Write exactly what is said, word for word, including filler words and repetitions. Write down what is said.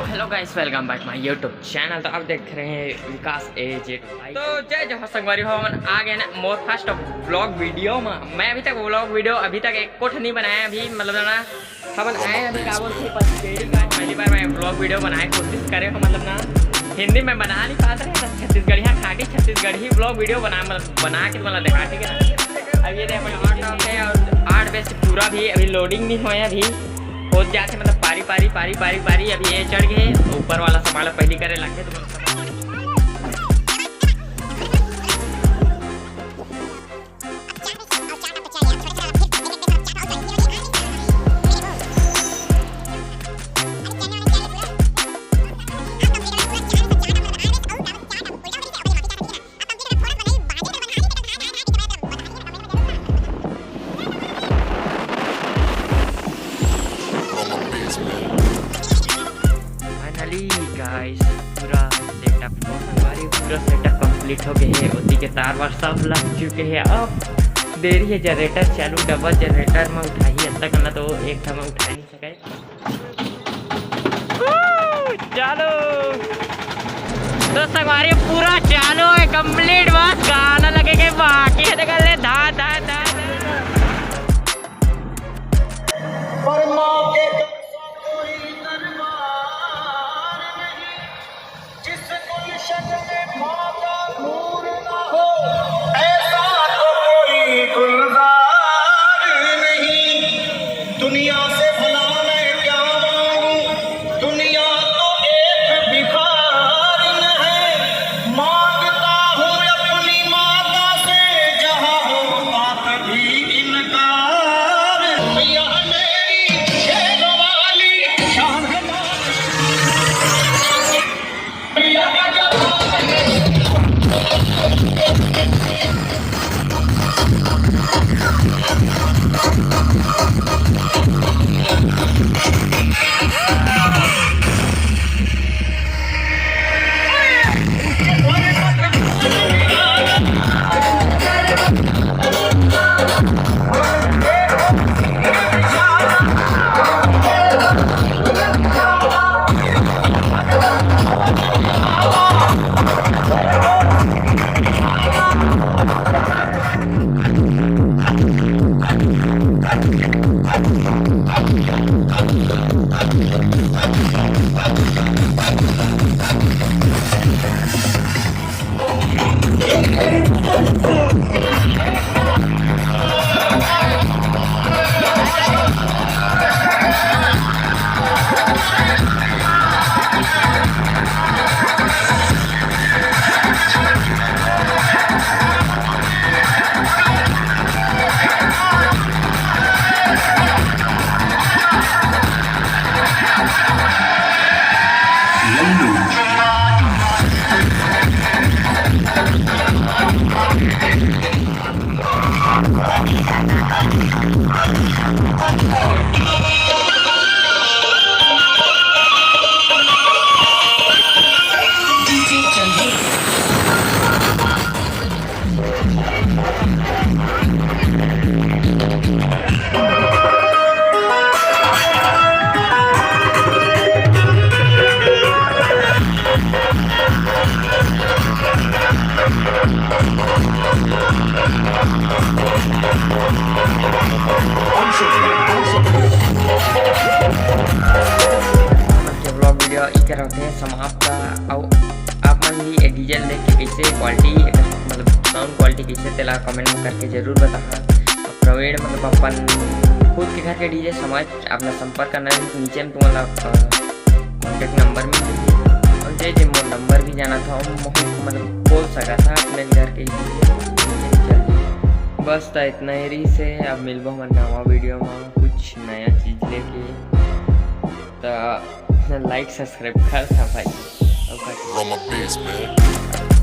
Hello guys, welcome back my YouTube channel। तो आप देख रहे हैं विकास ए जेड। तो जय जोहार संगवारी हो, हमन आ गए ना मोर फर्स्ट व्लॉग वीडियो में। मैं अभी तक व्लॉग वीडियो अभी तक एक कुछ नहीं बनाया अभी, मतलब ना, हमन आए अभी का बोलथे पचपेड़ी का। पहली बार मैं व्लॉग वीडियो बनाए कोशिश करे हो, मतलब ना, हिंदी में बना नहीं पात रहे, तो छत्तीसगढ़िया खाटी छत्तीसगढ़ी व्लॉग वीडियो बना, मतलब बना के मतलब देखा, ठीक है ना। अब ये देखो आठ है और आठ बजे से पूरा भी अभी लोडिंग नहीं होया, अभी हो जाते मतलब पारी पारी पारी पारी पारी। अभी ये चढ़ गए, ऊपर वाला संभाला पहली करे लगे तो फाइनली गाइस, पूरा सेटअप हमारी पूरा सेटअप कंप्लीट हो गए है। ओती के तार वार सब लग चुके हैं। अब देरी है, जनरेटर चालू, डबल जनरेटर में उठाई, अब तक ना तो एक ठा में उठा नहीं सके। चालू दोस्त, हमारे पूरा चालू है, कंप्लीट, बस गाना लगे के बाकी है। देख ले, धा धा धा। पर माँ के जैसा कोई दरबार नहीं, जिस गुलशन में माँ का नूर ना हो, ऐसा तो कोई गुलजार नहीं। दुनिया से भला मैं क्या मांगू, दुनिया तो एक भिखारिन है। मांगता हूँ अपनी माता से, जहाँ हो बात भी इनकार। यह मेरी शेर वाली शाहनाज। के व्लॉग वीडियो ई करत हे समाप्त। अउ आप मन भी ए डीजे ल देख के कैसे क्वालिटी, मतलब साउंड क्वालिटी कैसे, तेला कमेंट में करके जरूर बताहा। प्रवीण मतलब अपन खुद के घर के डीजे समझ, अपना संपर्क करना है, नीचे में तुम्हारा कॉन्टैक्ट नंबर मिल जाही। और जे जे मोर नंबर भी जाना था, वो मोहित मतलब बोल सका था अपने घर के डीजे। बस तो इतना ही रही से, अब मिलबो हमर नवा वीडियो में कुछ नया चीज लेके। तो लाइक सब्सक्राइब कर था भाई। Okay। From a basement।